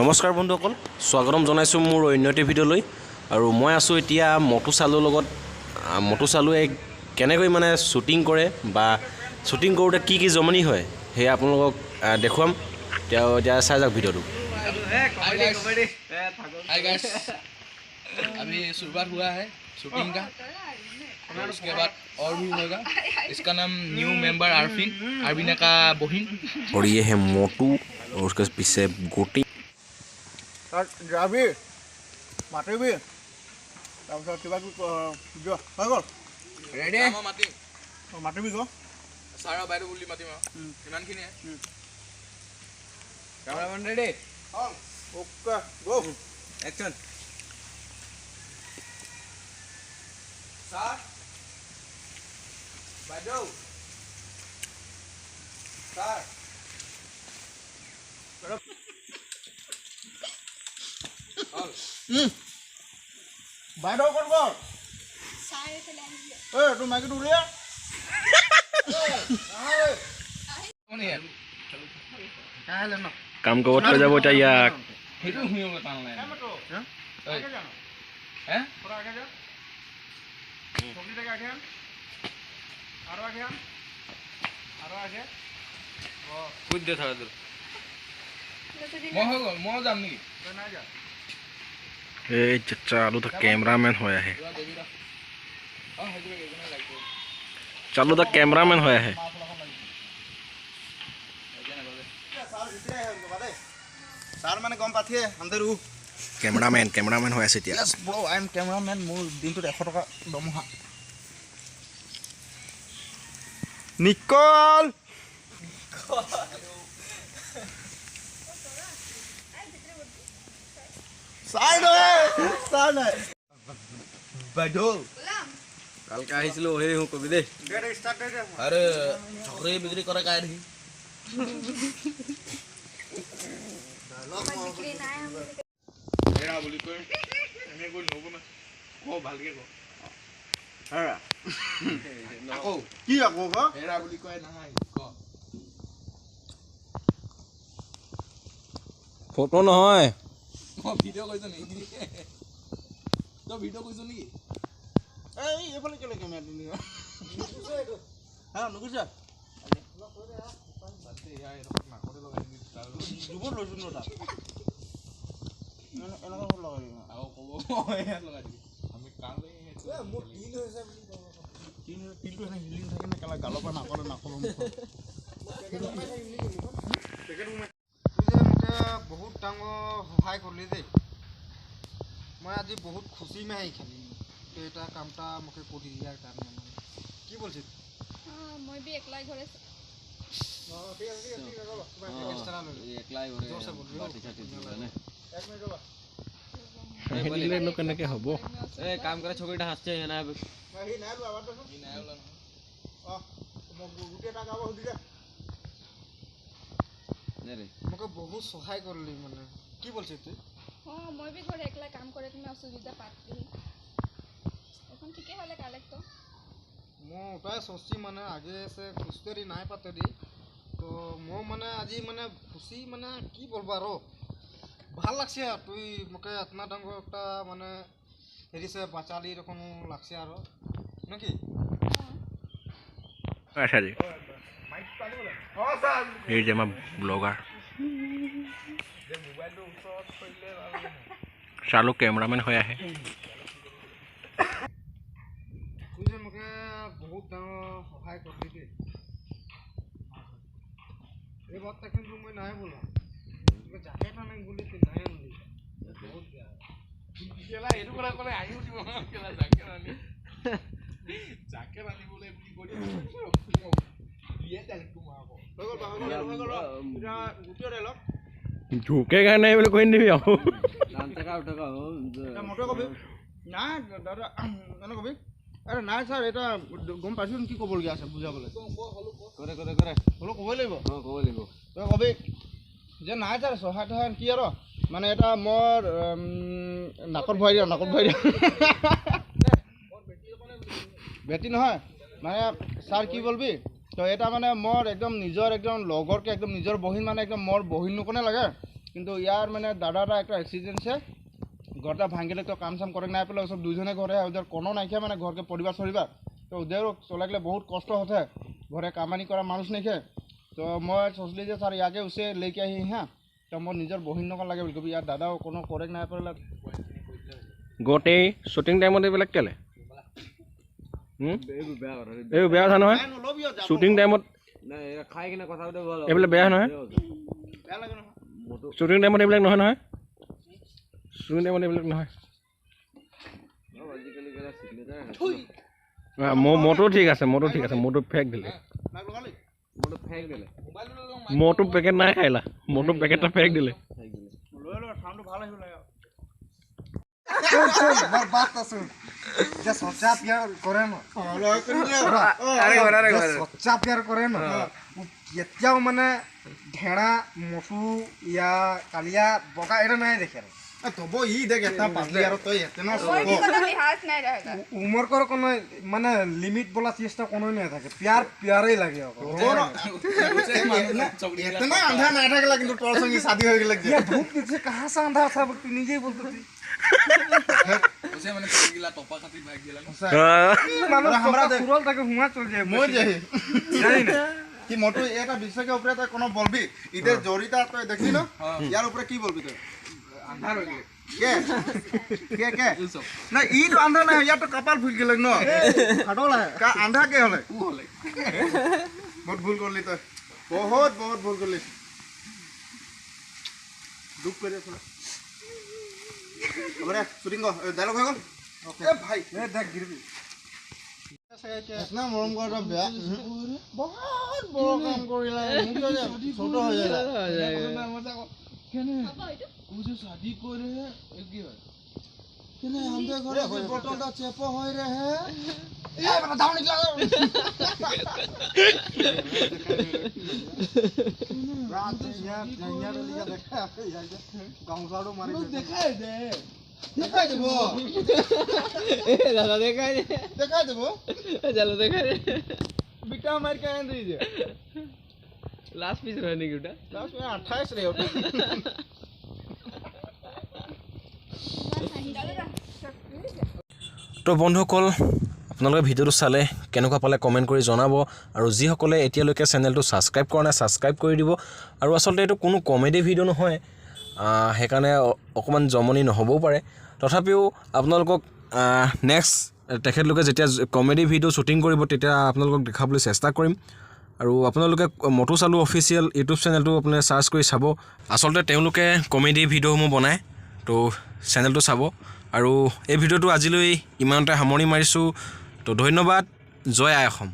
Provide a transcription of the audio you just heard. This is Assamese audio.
নমস্কাৰ বন্ধুসকল, স্বাগতম জনাইছোঁ মোৰ অন্য এটি ভিডিঅ'লৈ। আৰু মই আছোঁ এতিয়া মটু চালুৰ লগত। মটু চালুৱে কেনেকৈ মানে শ্বুটিং কৰে বা শ্বুটিং কৰোঁতে কি কি জমনি হয়, সেয়া আপোনালোকক দেখুৱাম। তেওঁ এতিয়া চাই যাওক ভিডিঅ'টো। हाय गाइस, अभी शुरुआत हुआ है शूटिंग का। तो उसके बाद और भी होगा। इसका नाम न्यू मेंबर आरफिन, आरबिना का बहिन। और ये है मोटू और उसके पीछे गोटी। তাত যাবি, মাতিবি, তাৰপিছত কিবা কিবি যোৱা হৈ গ'ল। ৰেডি, মাতিম। অঁ, মাতিবি ক। ছাৰ, বাইদেউ বুলি মাতিম আৰু ইমানখিনিয়ে। Cameraman ready? অ'কে, গ' একশ্যন। ছাৰ, বাইদেউ, ছাৰ। বাইদেউ ক'ত গ'ল? এই তোৰ মাইকীটো উলিয়া। কাম কৰিব থৈ যাব এতিয়া ইয়াক। সেইটো শুনিবলৈ টান নাই। হে। মই হৈ গ'ল, মই যাম নেকি? এই চালু তো কেমেৰামেন হৈ আহে। চালু দা কেমেৰামেন হৈ আহে। ছাৰ মানে গম পাঠিয়ে আন্ধাৰ। কেমেৰামেন, কেমেৰামেন হৈ আছে এতিয়া। Yes bro, I am cameraman. মোৰ দিনটোত 100 টকা দৰমহা। নিকল ছাৰ নহয়, ছাৰ নাই। বাইদেউ। কালকে আহিছিলো, সেই কবি দেই। আৰে, ছকৰি বিক্ৰী কৰে কাই দেখি। হেৰা বুলি কৈ এনেকৈ কৈ নহ'ব নহয়। ক, ভালকে ক। হেৰা। আকৌ। কি আকৌ ক? হেৰা বুলি কয় নহয়, ক। ফটো নহয়। মই ভিডিঅ' কৰিছ নেকি? তই ভিডিঅ' কৰিছ নেকি? এই এইফালে কেলে কেমেৰাটো নিয়? হা, নুগুচা। জুবত লৈছোঁ ন তাত এনেকুৱা লগাই দিম। আকৌ ক'ব, ইয়াত লগাই দিবি, আমি কালে। তিলটো এনে হিলি থাকে নে কেলা, গালৰ পৰা নাকলে, নাকৰ মুখত। তুই যে মোকে বহুত ডাঙৰ সহায় কৰিলি দেই। মই আজি বহুত খুচি মাৰি খালি তই এটা কামটা মোকে কৰি দিয়াৰ কাৰণে। মানে কি বলছিস? মই বি একলাই ঘৰে। একলাই। জোৰছে বলবি। হাঁহি দিলেনো কেনেকৈ হ'ব? এই কাম কৰে, ছবিটা হাসছে না। সি নাই লোৱা, বাদ দেচোন। অঁ, মোক গোটেই এটা গাব সুধি দে। মোকে বহুত সহায় কৰিলি। মানে কি বলছিস তুই? অঁ, মই বি ঘৰে একলাই কাম কৰে তুমি অসুবিধা পাতলি, এখন ঠিকেই হ'লে কালেক তো। মই ওটাই সচি মানে আগে সে খুঁজতে নাই পাতে, তো মই মানে আজি মানে খুচি, মানে কি বলবো আৰু, ভাল লাগছে আৰু তুই মোকে এতনা ডাঙৰ একটা মানে হেৰি সে বাঁচালি, এৰকম লাগছে আৰু নাকি? আচ্ছা জি, এই যে আমাৰ ব্লগাৰ চালু কেমেৰামেন হৈ আহে। তুই যে মোকে বহুত ডাঙৰ সহায় কৰিলি দেই। এই বাতটা কিন্তু মই নাই বললাম, তোকে জ্যাকেট আনিম বুলি, তুই নাই আনলি, বহুত বেয়া। কেলা, এইটো কথা ক'লে হাঁহি উঠিব। কেলা, জাকেট আনি, জাকেট আনিবলৈ বুলি কৈ দিয়ে ডাইৰেক্ট তোমাৰ আকৌ। হৈ গ'ল বা, হৈ গ'ল, হৈ গ'ল ৰ। এতিয়া গোটেই ডাইলগ। ঝুঁকে কাৰণে বুলি কৈ নিদিবি আকৌ। এতিয়া মতে কবি নাই দাদা, এনে কবি, আৰে নাই ছাৰ, এটা গম পাইছোঁ কি ক'বলগীয়া আছে বুজাবলৈ। কৰে কৰে কৰে। হ'লেও ক'বই লাগিব। অঁ, ক'ব লাগিব। তই কবি যে নাই ছাৰ, সহায় তহায় কি আৰু মানে এটা মোৰ নাকত ভৰাই দিয়া, নাকত ভৰাই দিয়া। বেটি নহয়, মানে ছাৰ কি বলবি তো, এটা মানে মোৰ একদম নিজৰ একদম লগৰকে একদম নিজৰ বহিন, মানে একদম মোৰ বহিন নোকোনে লাগে। কিন্তু ইয়াৰ মানে দাদাটা একটা এক্সিডেন্ট আছে, ঘৰটা ভাঙিলে, তো কাম চাম কৰে নাই পেলাই সব দুজনে ঘৰে ওদের কোনো নাইকিয়া, মানে ঘরকে পরিবার সরিবার তো ওদেরও চলে গেলে বহুত কষ্ট হতে, ঘরে কামানি করা মানুষ নাইখে। তো মই সোচলি যে স্যার ইয়াকে উসে লেকে আহি হ্যাঁ, তো মোৰ নিজৰ বহিন নকন লাগে বুলি কবি, ইয়াৰ দাদাও কোনো কৰে নাই পেলাই। গোটেই শ্বুটিং টাইমত এইবিলাক কেলে এই বেয়া কথা নহয়। শ্বুটিং টাইমত এইবিলাক বেয়া নহয়, শ্বুটিং টাইমত এইবিলাক নহয় নহয়, শ্বুটিং টাইমত এইবিলাক নহয়। মোৰটো ঠিক আছে, মোৰটো ঠিক আছে, মোৰটো ফেক দিলে, মোৰটো পেকেট নাই খাইলা, মোৰটো পেকেটটা ফেক দিলে। সচ্চা প্যাৰ কৰে ন, সচ্চা প্যাৰ কৰে ন, কেতিয়াও মানে ঢেঁড়া মটু ইয়া কালিয়া বগা এটা নাই দেখে। তব ই দেখ এটা পাতলি আৰু তই এতে না উমর কর কোনো মানে লিমিট বলা চেষ্টা কোনো নাই থাকে, প্যার প্যারই লাগে। এতে না আন্ধা নাই থাকিলা, কিন্তু তোর সঙ্গে শাদি হয়ে গেলে ইয়া ধূপ দিছে কাহা সে আন্ধা আছে তুই নিজেই বলতে তুই মানে গিলা টপা খাতি ভাগ গেলা মানুষ আমরা কুরল থাকে হুয়া চল যায় মই যাই জানি না কি মোটু এটা বিষয়কে উপরে তুই কোনো বলবি? ইদের জড়িতা তুই দেখলি না, ইয়ার উপরে কি বলবি তুই? আন্ধার হয়ে গেলে কে কে কে না ই তো আন্ধা না, ইয়ার তো কপাল ফুল গেলে ন ফাটল কা আন্ধা কে হলে উ হলে। বহুত ভুল করলি তুই, বহুত বহুত ভুল করলি, দুখ করে আরে শুটিং ডায়লগ হয়ে গেল। এ ভাই এ দেখ গিরবি এতনা মরম কৰাটা বেয়া, বহুত বড় কাম কৰিলা, ছোট হৈ যায়। শাদি করে কি হয় আমাদের ঘরে বটলটা চেপো হয়ে রে হে এ বাবা দাও নিকলা রাত ইয়া জাইয়া লিগা দেখা গামছাড়ো মারি দেখাই দে, দেখাই দেব এ দাদা দেখাই দে, দেখাই দেব চলো দেখাই দে, বিটা মার কে আন দিছে। লাস্ট পিস রয় নাকি ওটা? লাস্ট 28 রে ওটা। তো বন্ধুসকল, আপোনালোকে ভিডিঅ'টো চালে কেনেকুৱা পালে কমেণ্ট কৰি জনাব, আৰু যিসকলে এতিয়ালৈকে চেনেলটো ছাবস্ক্ৰাইব কৰা নাই ছাবস্ক্ৰাইব কৰি দিব। আৰু আচলতে এইটো কোনো কমেডি ভিডিঅ' নহয়, সেইকাৰণে অকণমান জমনি নহ'বও পাৰে, তথাপিও আপোনালোকক নেক্সট তেখেতলোকে যেতিয়া কমেডি ভিডিঅ' শ্বুটিং কৰিব তেতিয়া আপোনালোকক দেখাবলৈ চেষ্টা কৰিম। আৰু আপোনালোকে মটু চালু অফিচিয়েল ইউটিউব চেনেলটো আপোনালোকে চাৰ্চ কৰি চাব, আচলতে তেওঁলোকে কমেডি ভিডিঅ'সমূহ বনায়, তো চেনেলটো চাব। আৰু এই ভিডিঅ'টো আজিলৈ ইমানতে সামৰণি মাৰিছোঁ, তো ধন্যবাদ, জয় আই অসম।